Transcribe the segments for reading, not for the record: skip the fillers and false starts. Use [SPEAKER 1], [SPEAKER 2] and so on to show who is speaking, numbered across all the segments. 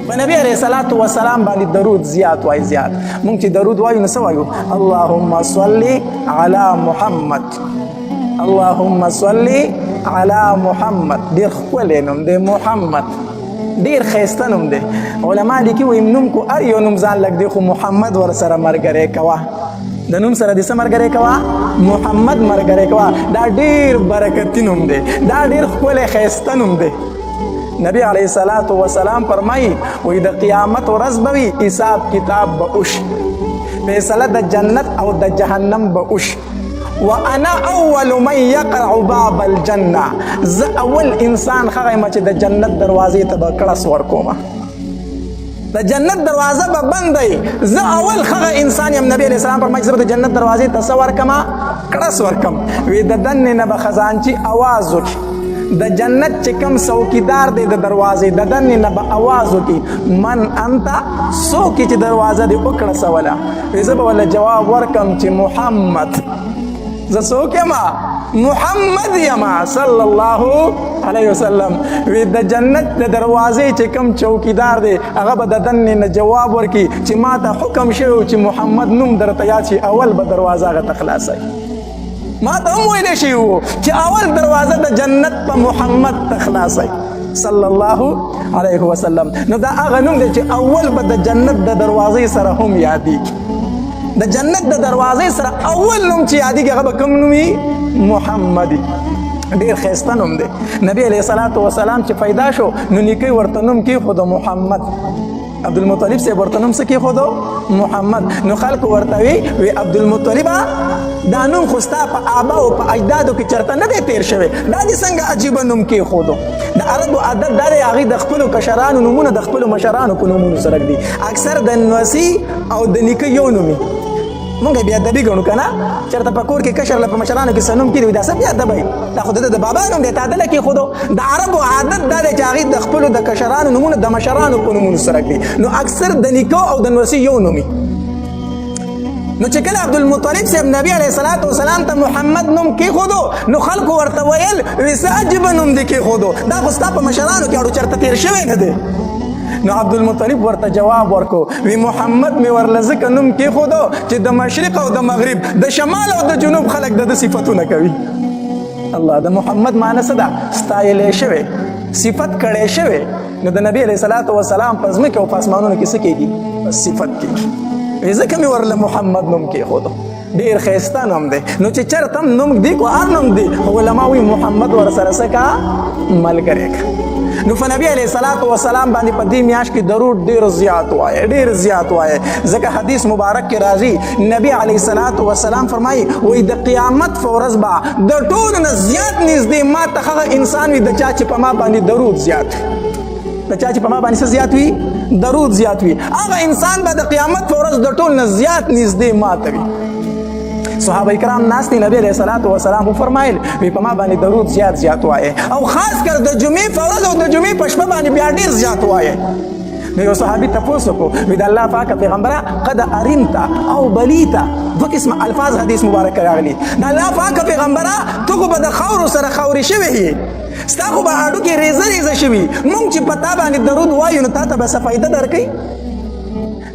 [SPEAKER 1] په نبی علیہ الصلوۃ والسلام باندې درود زیات وای زیات. مونږ چې درود وایو نو څه وایو؟ اللهم صل علی محمد، اللهم صل علی محمد. ډیر ښکلی نوم دی محمد، ډیر ښایسته نوم دی. علما لیکي وایي نوم کو هر یو نوم ځان لږ دی، خو محمد ورسره ملګری کوه. د نوم سره د څه ملګری کوه؟ محمد ملګری کوه. دا ډیر برکتي نوم دی، دا ډیر ښکلی ښایسته نوم دی. نبی علیه الصلاة والسلام فرمایي وایي د قیامت ورځ به وي، حساب کتاب به وشي، فیصله د جنت او د جهنم به وشي. وانا اول من يقرع باب الجنه، زه اول انسان هغه یم چې د جنت دروازې ته به کړس ورکوم، د جنت دروازه به بند وي، زه اول هغه انسان یم. نبی علیه السلام فرمایي زه به د جنت دروازې ته څه ورکم؟ کړس ورکم. وی د دننې نه به خزانچي اواز وکړي، د جنت چې کوم څوکیدار دی د دروازې د دننې نه به اواز وکړي، من انت، څوک چې دروازه دې وکړسوله؟ وی زه به ورله جواب ورکم چې محمد. زه څوک یم؟ محمد یم صلی الله علیه وسلم. وی د جنت د دروازې چې کوم چوکیدار دی هغه به د دننې نه جواب ورکړي چې ما ته حکم شوی چې محمد نوم درته یاد شي، اول به دروازه هغه ته خلاصوي. ما ته هم ویلی شوي وو چې اول دروازه د جنت په محمد ته خلاصوي صلی الله علیه وسلم. نو دا هغه نوم دی چې اول به د جنت د دروازې سره هم یادېږي. د جنت د دروازې سره اول نوم چې یادېږي هغه به کوم نوم وي؟ محمدي. ډېر ښایسته نوم دی. نبی علیه الصلاة والسلام چې پیدا شو نو نیکۍ ورته نوم کېښود محمد. عبدالمطلب صاحب ورته نوم څه کېښودو؟ محمد. نو خلکو ورته وی وی عبدالمطلبه دا نوم خو ستا په آبا او په اجدادو کې چېرته نه دی تېر شوی، دا دې څنګه عجیبه نوم کېښودو؟ د عربو عادت دا دی هغوی د خپلو کشرانو نومونه د خپلو مشرانو په نومونو سره ږدي. اکثر د نوسي او د نیکه یو نوم وي. مونږ بې ادبي ګڼو که نه؟ چېرته په کور کې کشر له په مشرانو کې څه نوم کېږي، دا څه بې ادبه وي، دا خو د ده د بابا نوم دی، تا دله کېښودو. د عربو عادت دا دی چې هغوی د خپلو د کشرانو نومونه د مشرانو په نومونو سره ږدي. نو اکثر د نیکه او د نوسي یو نوم وي. نو چې کله عبدالمطلب صاحب نبی علیه الصلاة والسلام ته محمد نوم کېښودو نو خلکو ورته ویل وی څه عجیبه نوم دې کېښودو، دا خو ستا په مشرانو کې اړو چېرته تېر شوی نه دی. نو عبدالمطلب ورته جواب ورکو وی محمد می ورله ځکه نوم کېښودو چې د مشرق او د مغرب، د شمال او د جنوب خلک د ده صفتونه کوي. الله، د محمد معنی څه ده؟ ستایلی شوی، صفت کړی شوی. نو د نبی علیه الصلاة والسلام په ځمکه او په اسمانونو کې څه کېږي؟ صفت کېږي. ځکه مې ورله محمد نوم کېښودو. ډېر ښایسته نوم دی. نو چې چېرته هم نوم ږدي کو هر نوم دی، خو علما وایي محمد ورسره څه کا؟ ملګری کا. نو په نبی علیه الصلاة والسلام باندې په دې میاشت کې درود ډېر زیات وایه، ډېر زیات وایه. ځکه حدیث مبارک کې راځي نبی علیه الصلاة والسلام فرمایي وایي د قیامت په ورځ به د ټولو نه زیات نږدې ما ته هغه انسان وي د چا چې په ما باندې درود زیات وي، د چا چې په ما باندې څه زیات وي؟ درود زیات وي. هغه انسان به د قیامت په ورځ د ټول نه زیات نږدې ماته وي. صحابه کرام ناست دي، نبی علیه الصلاة والسلام وفرمایل وی په ما باندې درود زیات زیات وایه، او خاص کر د جمعې په ورځ او د جمعې په شپه باندې بیا ډېر زیات وایه. نو یو صحابي تپوس وکړو وی د الله پاک پیغمبره قد ارمت او بلیت، دوه قسمه الفاظ حدیث مبارک راغلي. د الله پاک پیغمبره ته خو به د خاورو سره خاورې شوی یې، ستا خو به هډوکي ریزه ریزه شوي، مونږ چې په تا باندې درود وایو نو تا ته به څه فایده درکوي؟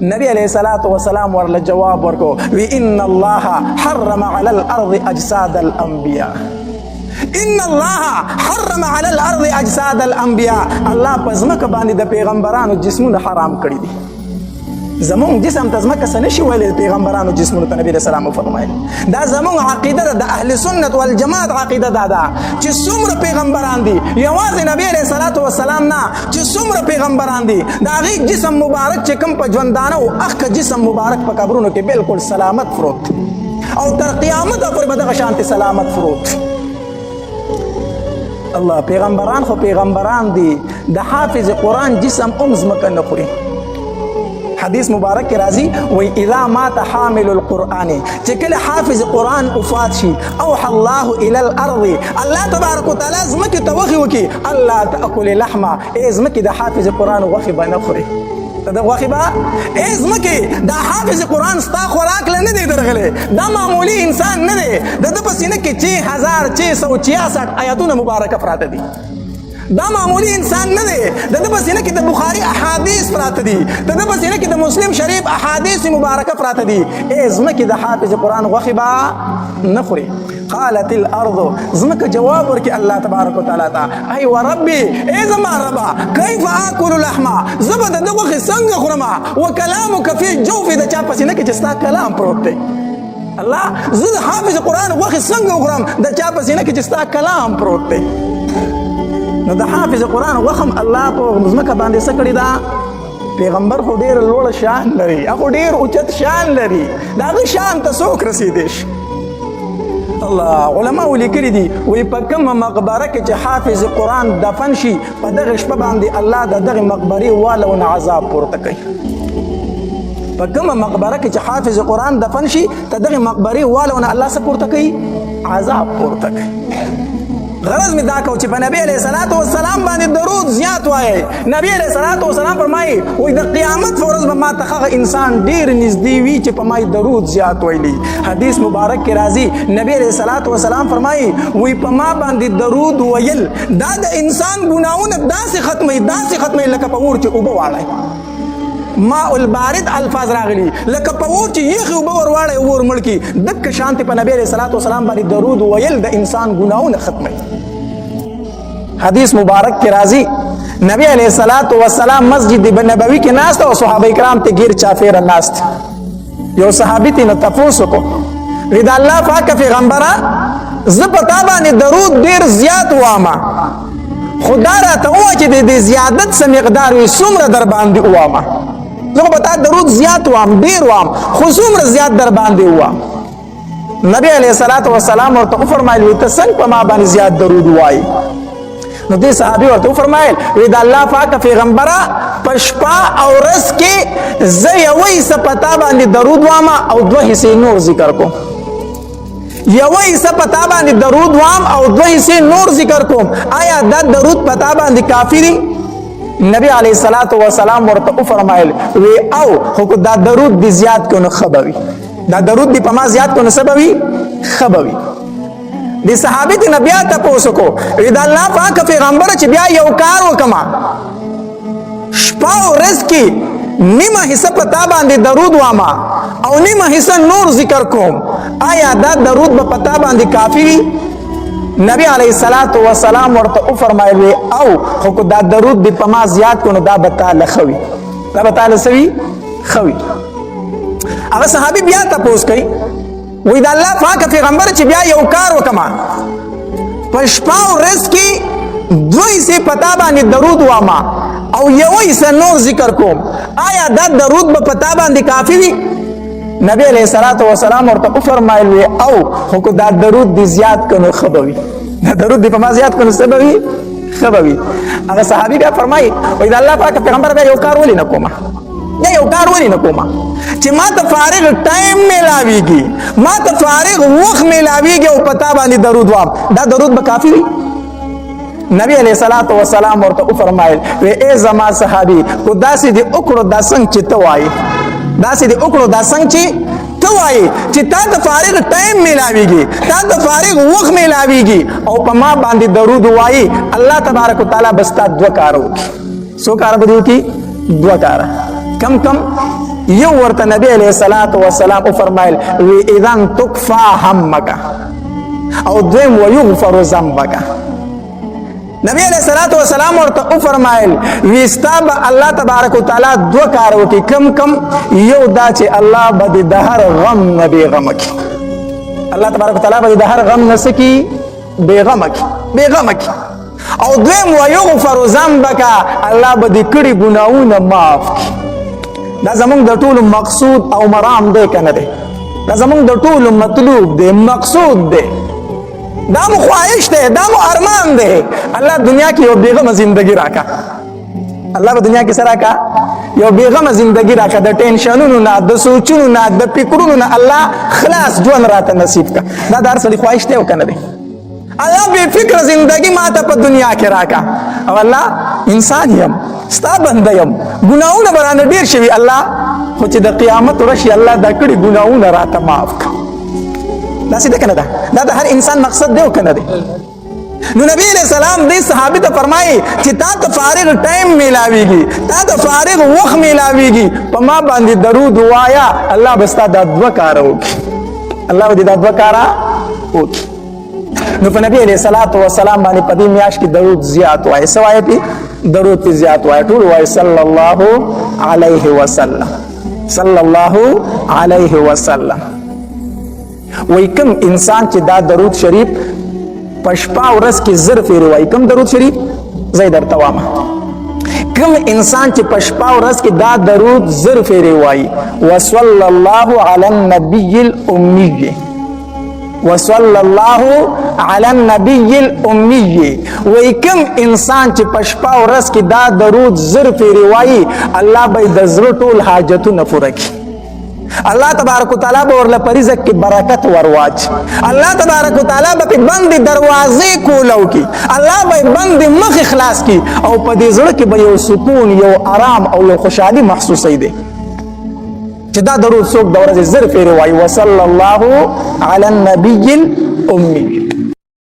[SPEAKER 1] نبی علیه الصلاة والسلام ورله جواب ورکو وی ان الله حرم علی الارض اجساد الانبیاء، ان الله حرم علی الارض اجساد الانبیاء. الله په ځمکه باندې د پیغمبرانو جسمونه حرام کړي دي. زمونږ جسم ته ځمکه څه نشي ویلی، پیغمبرانو جسمونو ته نبی علیه السلام وفرمایل. دا زمونږ عقیده ده، د اهل سنت والجماعت عقیده دا ده چې څومره پیغمبران دي، یوازې نبی علیه الصلاة والسلام نه، چې څومره پیغمبران دي د هغې جسم مبارک چې کوم په ژوندانه و، اخ جسم مبارک په قبرونو کې بالکل سلامت پروت او تر قیامته پورې به دغه شانتې سلامت پروت. الله، پیغمبران خو پیغمبران دي، د حافظ قرآن جسم هم ځمکه نه خوري. حدیث مبارک کې راځي وایي اذا مات حامل القرآن، چې کله حافظ قرآن وفات شي، اوحى الله الى الارض، الله تبارک وتعالی ځمکې ته وحي وکړي الله تاکل لحمه، ای ځمکې د حافظ قرآن غوښې به نه خوري. ته د غوښې به ای ځمکې دا حافظ قرآن ستا خوراک له نه دی درغلی، دا معمولي انسان نه دی، د ده په سینه کې 6666 آیاتونه مبارکه پراته دي. دا معمولی انسان نه دی. د ده په سینه کې د بخاري احادیث پراته دي، د ده په سینه کې د مسلم شریف احادیث مبارکه پراته دي. ای ځمکې د حافظ قرآن غوښې به نه خوري. قالت الارض، ځمکه جواب ورکړي الله تبارک وتعالی ته، ای وربي، ای زما ربه، کیف آکل لحمه، زه به د ده غوښې څنګه خورم، وکلامک فی جوفي، د چا په سینه کې چې ستا کلام پروت دی. الله، زه د حافظ قرآن غوښې څنګه وخورم، د چا په سینه کې چې ستا کلام پروت دی. نو د حافظ قرآن غوښه الله په ځمکه باندې څه کړې ده؟ پیغمبر خو ډېر لوړ شان لري، هغه ډېر اوچت شان لري، د هغه شان ته څوک رسېدی شي؟ الله، علماء لیکلي دي، وایي په کومه مقبره کې چې حافظ قرآن دفن شي، په دغه شپه باندې الله د دغې مقبرې والو نه عذاب پورته کوي. په کومه مقبره کې چې حافظ قرآن دفن شي، د دغې مقبرې والو نه الله څه پورته کوي؟ عذاب پورته کوي. غرض می دا کو چې په نبی علیہ الصلوۃ والسلام باندې درود زیات وایي. نبی علیہ الصلوۃ والسلام فرمایي، وای د قیامت پر ورځ به ما ته هغه انسان ډیر نږدې وي چې په ما درود زیات ویلي. حدیث مبارک کې راځي، نبی علیہ الصلوۃ والسلام فرمایي، وای په ما باندې درود ویل دا د انسان ګناهونه داسې ختمي، داسې ختمي لکه په اور چې اوبه واړی. ماء البارد الفاظ راغلي، لکه په اور چې یخې اوبه ور واړی اور مړ کړي. دک شانتې په نبی علیہ الصلوۃ والسلام باندې درود ویل د انسان ګناهونه ختموي. حدیث مبارک کې راځي، نبی علیہ الصلوۃ والسلام مسجد نبوي کې ناست او صحابه کرام ته غیر چافیر ناست. یو صحابي ته تپوس وکړو، وی د الله پاک پیغمبره، زه په تا باندې درود ډیر زیات وامه، خدا راته ووایه چې د دې زیادت څه مقدار وي، څومره در باندې ووامه؟ زه خو په تا درود زیات وام، ډیر وام، خو څومره زیات در باندې ووام؟ نبی علیہ الصلوۃ والسلام ورته وفرمایل، وی ته څنګه په ما باندې زیات درود وایي؟ نو دې صحابي ورته وفرمایل، وی د الله پاک پیغمبره، په شپه او ورځ کې زه یوه حصه په تا باندې درود وامه او دوه حصې نور ذکر کوم. یوه حصه په تا باندې درود وام او دوه حصې نور ذکر کوم، آیا دا درود په تا باندې کافي دی؟ نبی علیه الصلاۃ والسلام ورته وفرمایل، وی او خو دا درود دی زیات کو نو ښه به وي، دا درود دی په ما زیات کو نو څه به وي؟ ښه به وي. د صحابي د نبی تپوس کو، وی د الله پاک پیغمبر، چې بیا یو کار وکما، شپه او ورځ کې نیمه حصه په تا باندې درود واما او نیمه حصه نور ذکر کوم، آیا دا درود به په تا باندې کافي وي؟ نبی علیه الصلاۃ والسلام ورته وفرمایل، وی او خو کو دا درود دی په ما زیات کو نو دا به تا له ښه وي، دا به تا له څه وي؟ ښه وي. هغه صحابي بیا تپوس کوي، وی د الله پاک پیغمبر، چې بیا یو کار وکما، په شپه او ورځ کې دوه حصې په تا باندې درود واما او یو حصه نور ذکر کوم، آیا دا درود به په تا باندې کافي وي؟ نبی علیہ الصلوۃ والسلام ورته وفرمایل، وی او خو کو دا درود دی زیات کنو ښه به وي، دا درود دی په ما زیات کنو څه به وي؟ ښه به وي. هغه صحابي بیا فرمایي، وی د الله پاک پیغمبر، بیا یو کار ولې نه کومه، بیا یو کار ولې نه کومه چې ما ته فارغ ټایم میلاویږي، ما ته فارغ وخت میلاویږي او په تا باندې درود وام، دا درود به کافي وي؟ نبی علیہ الصلوۃ والسلام ورته وفرمایل، وی ای زما صحابي، کو داسې دی وکړو دا څنګه چې ته وایې، داسې دی وکړو دا څنګه چې ته وایې، چې تا ته فارغ ټایم میلاویږي، تا ته فارغ وخت میلاویږي او په ما باندې درود وایي، الله تبارک وتعالی به ستا دوه کاره وکړي. څو کاره به دې وکړي؟ دوه کاره. کم کم؟ یو ورته نبی علیہ الصلوۃ والسلام وفرمایل، وی اذن تکفا همک، او دویم ویغفر ذنبک. نبی علیہ الصلوۃ والسلام ورته وفرمایل، وی ستا به الله تبارک وتعالی دوه کار وکړي. کم کم؟ یو دا چې الله به د هر غم نه بېغمه کړي، الله تبارک وتعالی به د هر غم نه څه کړي؟ بېغمه کړي، بېغمه کړي. او دویم ویغفر ذنبک، الله به دې کړي ګناهونه معاف کړي. دا زمونږ د ټولو مقصود او مرام دی که نه دی؟ دا زمونږ د ټولو مطلوب دی، مقصود دی، دا مو خواهش دی، دا مو ارمان دی. الله دنیا کې یو بیغمه زندگی راکا، الله په دنیا کې سره راکا یو بیغمه زندگی راکا، د ټینشنونو نه، د سوچونو نه، د فکرونو نه الله خلاص ژوند راته نصیب کا. دا د هر سړي خواهش دی او که نه دی؟ الله بے فکر زندگی ما ته په دنیا کې راکا. او الله انسان یم، ستا بنده یم، ګناهونه به رانه ډېر شوي الله، خو چې د قیامت ورځ شي الله دا کړي ګناهونه راته معاف کړه. داسې ده که نه ده؟ دا د هر انسان مقصد دی او که نه دی؟ نو نبی علیہ السلام دې صحابي ته فرمایي چې تا ته فارغ ټایم میلاویږي، تا ته فارغ وخت میلاویږي، په ما باندې درود وایا، الله به ستا دا دوه کاره وکړي، الله به دې دا دوه کاره وکړي. نو په نبی علیہ الصلوۃ والسلام باندې په دې میاشت کې درود زیات وای. څه وای؟ پی درود زیات وای. ټول وای صلی الله علیه وسلم، صلی الله علیه وسلم. وای کوم انسان چې دا درود شریف په شپه ورځ کې 1000 فیرې وای، کوم درود شریف زه درته وایم، کوم انسان چې په شپه ورځ کې دا درود 1000 فیرې وای، وصلی الله علی النبی الامی، وصلی الله علی النبی الامی، وای کوم انسان چې په شپه ورځ کې دا درود 1000 فیرې وای، الله به د زړه ټول حاجتونه پوره کړي. الله تبارک وتعالی به ورله په رزق کې برکت ورواچ، الله تبارک وتعالی به په بندې دروازې کولو کې، الله به بندې مخ خلاص کی، او په دې زړه کې به یو سکون، یو آرام او یو خوشحالي محسوسوي دی چې دا درود څوک د ورځې 1000 فیرې وایي، وصلی الله علی النبی الامي.